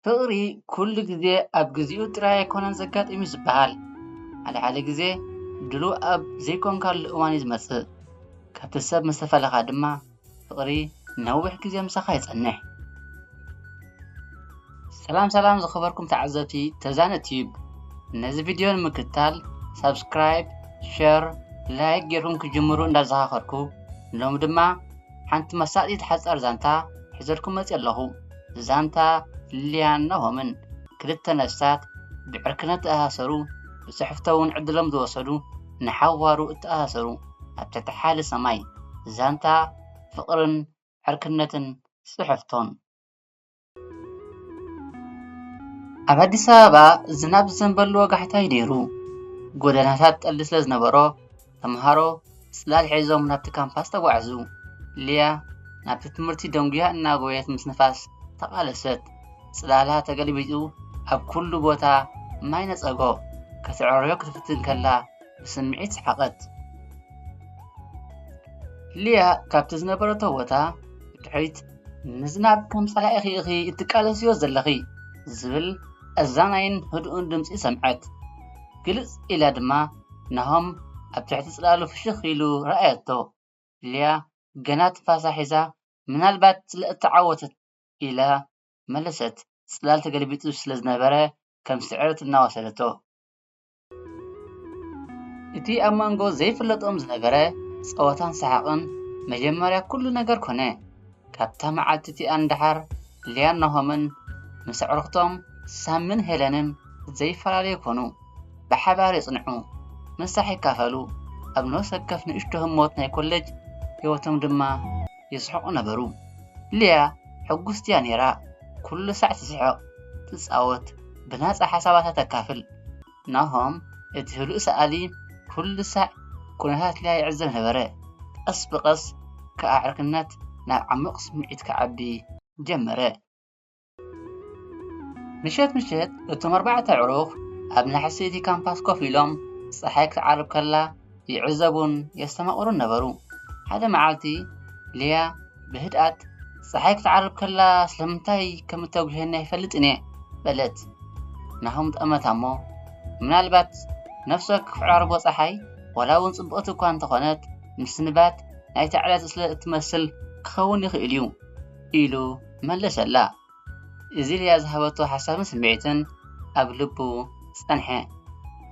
ፍቕሪ ኩሉ ግዜ ኣብ ግዚኡ ጥራይ ኣይኮነን ዘጋጥም እዩ ዝበሃል። ሓደ ሓደ ግዜ ድሉው ኣብ ዘይኮንካሉ እዋን እዩ ዝመጽእ። ካብቲ ሰብ ምስ ተፈለኻ ድማ ፍቕሪ ነዊሕ ግዜ ምሳኻ ይጸንሕ። ሰላም ሰላም ዝኸበርኩም ተዓዘብቲ ተዛነ ቲዩብ፣ ነዚ ቪድዮ ንምክትታል ሳብስክራይብ፣ ሸር፣ ላይክ ጌርኩም ክጅምሩ እንዳዘኻኸርኩ፣ ሎም ድማ ሓንቲ መሳጢት ሓጻር ዛንታ ሒዘልኩም መጽእ ኣለኹ። ዛንታ ሊያን ናሆምን፣ ክልተ ነፍሳት ብዕርክነት ተኣሳሰሩ፣ ብጽሕፍቶ እውን ዕድሎም ዝወሰዱ፣ ንሓዋሩ እተኣሳሰሩ፣ ኣብ ትሕቲ ሓደ ሰማይ። ዛንታ ፍቕርን ዕርክነትን ጽሕፍቶን። ኣብ ኣዲስ ኣበባ ዝናብ ዝዘንበሉ ወጋሕታ እዩ ነይሩ። ጎደናታት ጠሊ ስለ ዝነበሮ፣ ተምሃሮ ጽላል ሒዞም ናብቲ ካምፓስ ተጓዕዙ። ሊያ ናብቲ ትምህርቲ ደንጉያ እናጎየት ምስ ንፋስ ተቓለሰት። ጽላላ ተገልቢጡ ኣብ ኩሉ ቦታ ማይ ነጸጎ። ከተዕርዮ ክትፍትን ከላ ብስምዒት ሰሓቐት። ሊያ ካብቲ ዝነበረቶ ቦታ ብድሕሪት፣ "ምዝናብ ከም ጸላኢኺ ኢኺ እትቃለስዮ ዘለኺ" ዝብል ኣዛናይን ህዱእን ድምጺ ሰምዐት። ግልጽ ኢላ ድማ ናሆም ኣብ ትሕቲ ጽላሉ ፍሽኽ ኢሉ ረኣየቶ። ሊያ ገና ትንፋሳ ሒዛ፣ "ምናልባት ስለ እተዓወተት" ኢላ መለሰት። ጽላል ተገልቢጡ ስለ ዝነበረ ከም ስዕረት እናወሰደቶ። እቲ ኣብ መንጎ ዘይፍለጦም ዝነበረ ጸወታን ሰሓቕን መጀመርያ ኩሉ ነገር ኮነ። ካብታ መዓልቲ እቲኣ ንደሓር ሊያን ናሆምን ምስ ኣዕሩኽቶም ሳምን ሄለንን ዘይፈላለዩ ኮኑ። ብሓባር የጽንዑ፣ ምሳሕ ይካፈሉ፣ ኣብ ነፍሲ ወከፍ ንእሽቶ ህሞት ናይ ኮሌጅ ህይወቶም ድማ ይስሕቑ ነበሩ። ሊያ ሕጉስቲ እያ ነይራ። ኩሉ ሳዕ ትስሕቕ፣ ትጻወት፣ ብናጻ ሓሳባታ ተካፍል። ናሆም እቲ ህዱእ ሰኣሊ ኩሉ ሳዕ ኩነታት ሊያ ይዕዘብ ነበረ። ቀስ ብቐስ ከኣ ዕርክነት ናብ ዓሚቕ ስምዒት ክዓቢ ጀመረ። ምሸት ምሸት እቶም ኣርባዕተ ኣዕሩኽ ኣብ ናሕሲ እቲ ካምፓስ ኮፍ ኢሎም ጸሓይ ክትዓርብ ከላ ይዕዘቡን የስተማቕሩን ነበሩ። ሓደ መዓልቲ ሊያ ብህድኣት፣ "ጸሓይ ክትዓርብ ከላ ስለምንታይ ከም እተጉህየኒ ኣይፈልጥን እየ" በለት። ናሆም ጠመታ እሞ፣ "ምናልባት ነፍሲ ወከፍ ዕራርቦ ጸሓይ፣ ዋላ እውን ጽብቕቲ እኳ እንተኾነት፣ ምስንባት ናይታ ዕለት ስለ እትመስል ክኸውን ይኽእል እዩ" ኢሉ መለሰላ። እዚ ሊያ ዝሃበቶ ሓሳብን ስምዒትን ኣብ ልቡ ጸንሐ።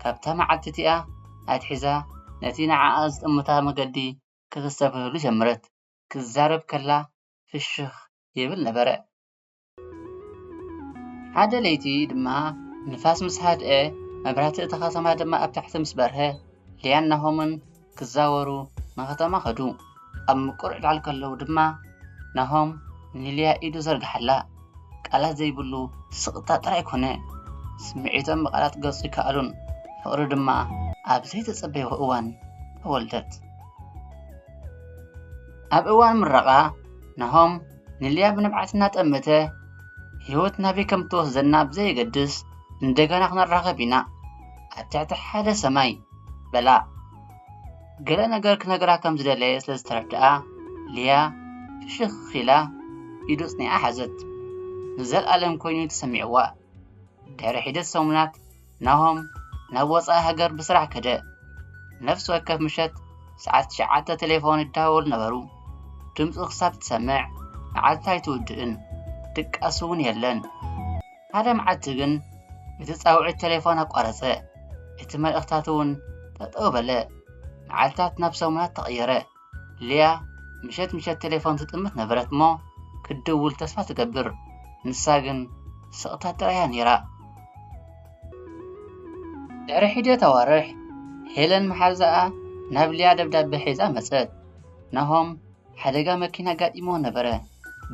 ካብታ መዓልቲ እቲኣ ኣትሒዛ ነቲ ንዓኣ ዝጥምታ መገዲ ከተስተብህሉ ጀመረት። ክዛረብ ከላ ፍሽኽ ይብል ነበረ። ሓደ ለይቲ ድማ ንፋስ ምስ ሃድአ፣ መብራህቲ እታ ከተማ ድማ ኣብ ታሕቲ ምስ በርሀ፣ ሊያን ናሆምን ክዛወሩ ንከተማ ከዱ። ኣብ ምቁር ዕላል ከለዉ ድማ ናሆም ንሊያ ኢዱ ዘርግሓላ። ቃላት ዘይብሉ ስቕታ ጥራይ ኮነ። ስምዒቶም ብቃላት ክገልጹ ኣይከኣሉን። ፍቕሪ ድማ ኣብ ዘይተጸበይዎ እዋን ተወልደት። ኣብ እዋን ምረቓ ናሆም ንሊያ ብንብዓት እናጠመተ፣ "ህይወት ናበይ ከም ትወስደና ብዘየገድስ፣ እንደገና ክንራኸብ ኢና፣ ኣብ ትሕቲ ሓደ ሰማይ" በላ። ገለ ነገር ክነግራ ከም ዝደለየ ስለ ዝተረድኣ፣ ሊያ ፍሽኽ ኢላ ኢዱ ጽኒዓ ሓዘት። ንዘለኣለም ኮይኑ ተሰሚዕዋ። ድሕሪ ሒደት ሰሙናት ናሆም ናብ ወጻኢ ሃገር ብስራሕ ከደ። ነፍሲ ወከፍ ምሸት ሰዓት ትሽዓተ ቴሌፎን ይደዋወሉ ነበሩ። ድምፁ ክሳብ ትሰምዕ መዓልታ ኣይትውድእን። ድቃስ እውን የለን። ሓደ መዓልቲ ግን እቲ ጻውዒት ቴሌፎን ኣቋረጸ። እቲ መልእኽታት እውን ጠጠው በለ። መዓልታት ናብ ሰሙናት ተቐየረ። ሊያ ምሸት ምሸት ቴሌፎን ትጥምት ነበረት እሞ ክትድውል ተስፋ ትገብር። ንሳ ግን ስቕታ ጥራይ እያ ነይራ። ድሕሪ ሒደት ኣዋርሕ ሄለን መሓዛኣ ናብ ሊያ ደብዳቤ ሒዛ መጸት። ናሆም ሓደጋ መኪና ኣጋጢምዎ ነበረ።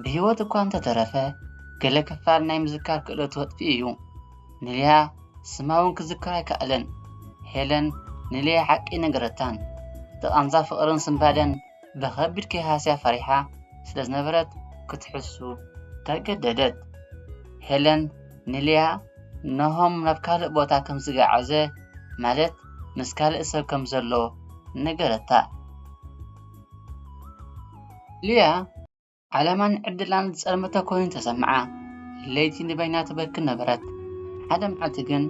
ብህይወት እኳ እንተተረፈ፣ ገለ ክፋል ናይ ምዝካር ክእለቱ ኣጥፊኡ እዩ። ንሊያ ስማ እውን ክዝክር ኣይከኣለን። ሄለን ንሊያ ሓቂ ነገረታን። እቲ ቃንዛ ፍቕርን ስንባደን ብኸቢድ ከይሃስያ ፈሪሓ ስለ ዝነበረት ክትሕሱ ተገደደት። ሄለን ንሊያ ናሆም ናብ ካልእ ቦታ ከም ዝገዓዘ፣ ማለት ምስ ካልእ ሰብ ከም ዘሎ ነገረታ። ሊያ ዓላማን ዕድላን ዝጸልመተ ኮይኑ ተሰምዓ። ለይቲ ንበይና ትበኪ ነበረት። ሓደ መዓልቲ ግን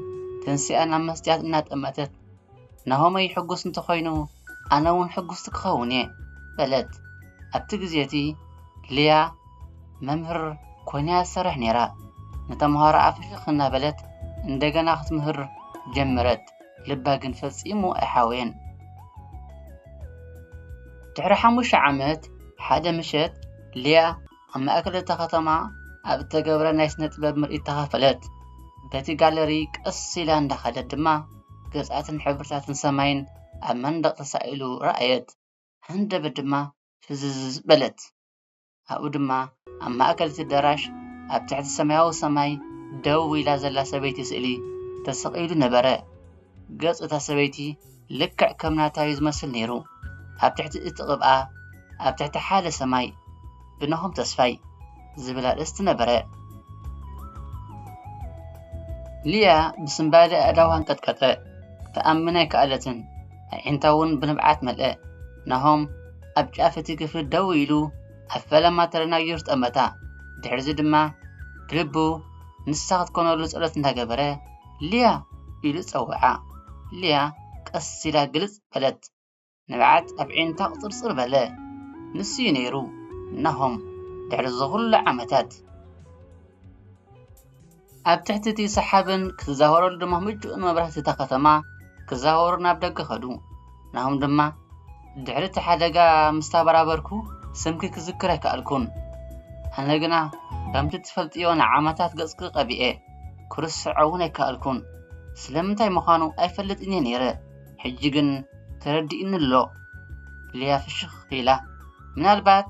ተንሲኣ ናብ መስትያት እናጠመተት፣ "ናሆመይ ሕጉስ እንተኾይኑ፣ ኣነ እውን ሕጉስቲ ክኸውን እየ" በለት። ኣብቲ ግዜ እቲ ሊያ መምህር ኮይና እያ ትሰርሕ ነይራ። ንተምሃሮኣ ፍሽኽ እናበለት እንደገና ክትምህር ጀመረት። ልባ ግን ፈጺሙ ኣይሓወየን። ድሕሪ ሓሙሽተ ዓመት ሓደ ምሸት ሊያ ኣብ ማእከል እታ ከተማ ኣብ እተገብረ ናይ ስነ ጥበብ ምርኢት ተኻፈለት። በቲ ጋለሪ ቀስ ኢላ እንዳኸደት ድማ ገጻትን ሕብርታትን ሰማይን ኣብ መንደቕ ተሳኢሉ ረኣየት። ሃንደበት ድማ ፍዝዝ በለት። ኣብኡ ድማ ኣብ ማእከል እቲ ኣዳራሽ ኣብ ትሕቲ ሰማያዊ ሰማይ ደው ኢላ ዘላ ሰበይቲ ስእሊ ተሰቒሉ ነበረ። ገጽ እታ ሰበይቲ ልክዕ ከም ናታ እዩ ዝመስል ነይሩ። ኣብ ትሕቲ እቲ ቅብኣ፣ ኣብ ትሕቲ ሓደ ሰማይ፣ ብናሆም ተስፋይ ዝብል ኣርእስቲ ነበረ። ሊያ ብስንባደ ኣእዳዋ ኣንቀጥቀጠ። ክትኣምን ኣይከኣለትን። ኣዒንታ እውን ብንብዓት መልአ። ናሆም ኣብ ጫፍ እቲ ክፍሊ ደው ኢሉ ኣብ ፈለማ ተደናጊሩ ጠመታ። ድሕሪዚ ድማ ብልቡ ንሳ ክትኮነሉ ጸሎት እንዳገበረ፣ "ሊያ!" ኢሉ ጸውዓ። ሊያ ቀስ ኢላ ግልጽ በለት። ንብዓት ኣብ ኣዒንታ ቅጽርጽር በለ። ንሱ እዩ ነይሩ፣ ናሆም፣ ድሕሪ እዚ ኩሉ ዓመታት። ኣብ ትሕቲ እቲ ሰሓብን ክዛወረሉ ድማ ምቹእን መብራህቲ እታ ከተማ ክዛወሩ ናብ ደገ ከዱ። ናሆም ድማ፣ "ድሕሪ እቲ ሓደጋ ምስ ተበራበርኩ ስምኪ ክዝክር ኣይከኣልኩን። ኣነ ግና ከምቲ ትፈልጥዮ ንዓመታት ገጽኪ ቀቢኤ፣ ክርስዖ እውን ኣይከኣልኩን። ስለምንታይ ምዃኑ ኣይፈልጥን እየ ነይረ። ሕጂ ግን ተረዲእኒ ኣሎ።" ሊያ ፍሽኽ ኢላ፣ "ምናልባት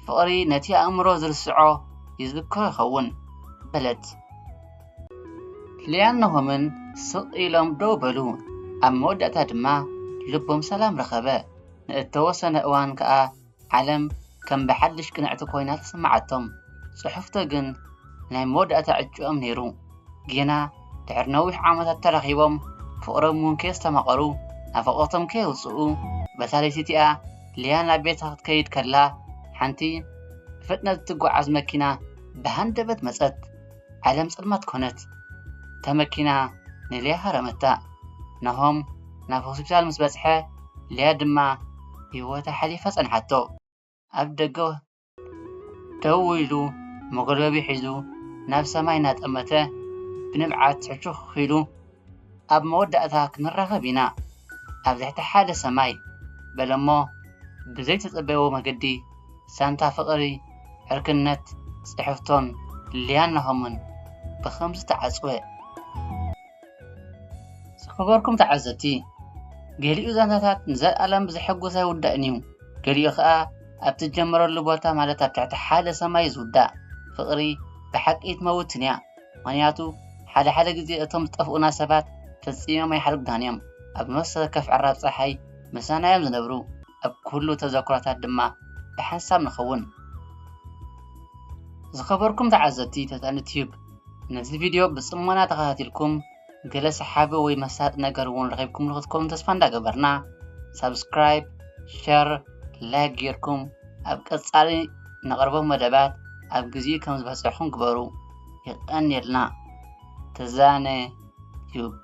ፍቕሪ ነቲ ኣእምሮ ዝርስዖ ይዝክሮ ይኸውን" በለት። ሊያን ናሆምን ስቕ ኢሎም ደው በሉ። ኣብ መወዳእታ ድማ ልቦም ሰላም ረኸበ። ንእተወሰነ እዋን ከኣ ዓለም ከም ብሓድሽ ቅንዕቲ ኮይና ተሰማዓቶም። ጽሑፍቶ ግን ናይ መወዳእታ ዕጭኦም ነይሩ። ጌና ድሕሪ ነዊሕ ዓመታት ተራኺቦም፣ ፍቕሮም እውን ከየስተማቐሩ፣ ናፍቖቶም ከየውጽኡ፣ በታ ለይቲ እቲኣ ሊያ ናብ ቤታ ክትከይድ ከላ፣ ሓንቲ ብፍጥነት እትጓዓዝ መኪና ብሃንደበት መጸት። ዓለም ጸልማት ኮነት። እታ መኪና ንሊያ ሃረመታ። ናሆም ናብ ሆስፒታል ምስ በጽሐ፣ ሊያ ድማ ህይወታ ሓሊፋ ጸንሓቶ። ኣብ ደገ ደው ኢሉ መጎልበቢ ሒዙ ናብ ሰማይ እናጠመተ ብንብዓት ሕሹኽ ኢሉ፣ "ኣብ መወዳእታ ክንራኸብ ኢና ኣብ ትሕቲ ሓደ ሰማይ" በለ'ሞ፣ ብዘይተጸበዮ መገዲ ዛንታ ፍቕሪ፣ ዕርክነት፣ ጽሕፍቶን ሊያን ናሆምን ብኸምዚ ተዓጽወ። ዝኸበርኩም ተዓዘብቲ፣ ገሊኡ ዛንታታት ንዘለኣለም ብዘሐጉስ ኣይውዳእን እዩ። ገሊኡ ኸኣ ኣብ ትጀመረሉ ቦታ፣ ማለት ኣብ ትሕቲ ሓደ ሰማይ እዩ ዝውዳእ። ፍቕሪ ብሓቂ ኣይትመውትን እያ። ምኽንያቱ፣ ሓደ ሓደ ግዜ እቶም ዝጠፍኡና ሰባት ፈጺሞም ኣይሓድጉናን እዮም። ኣብ ነፍሲ ወከፍ ዕራብ ጸሓይ ምሳና እዮም ዝነብሩ። ኣብ ኩሉ ተዘክሮታት ድማ ብሓንሳብ ንኸውን። ዝኸበርኩም ተዓዘብቲ ተንታኒ ቲዩብ፣ ነዚ ቪድዮ ብጽሞና ተኸታቲልኩም፣ ገለ ሰሓቢ ወይ መሳጢ ነገር እውን ረኺብኩምሉ ክትኮኑ ተስፋ እንዳገበርና፣ ሳብስክራይብ፣ ሸር፣ ላይክ ጌርኩም ኣብ ቀጻሊ ነቕርቦም መደባት ኣብ ግዜኡ ከም ዝበጽሕኹም ግበሩ። የቐንየልና። ተዛነ ቲዩብ።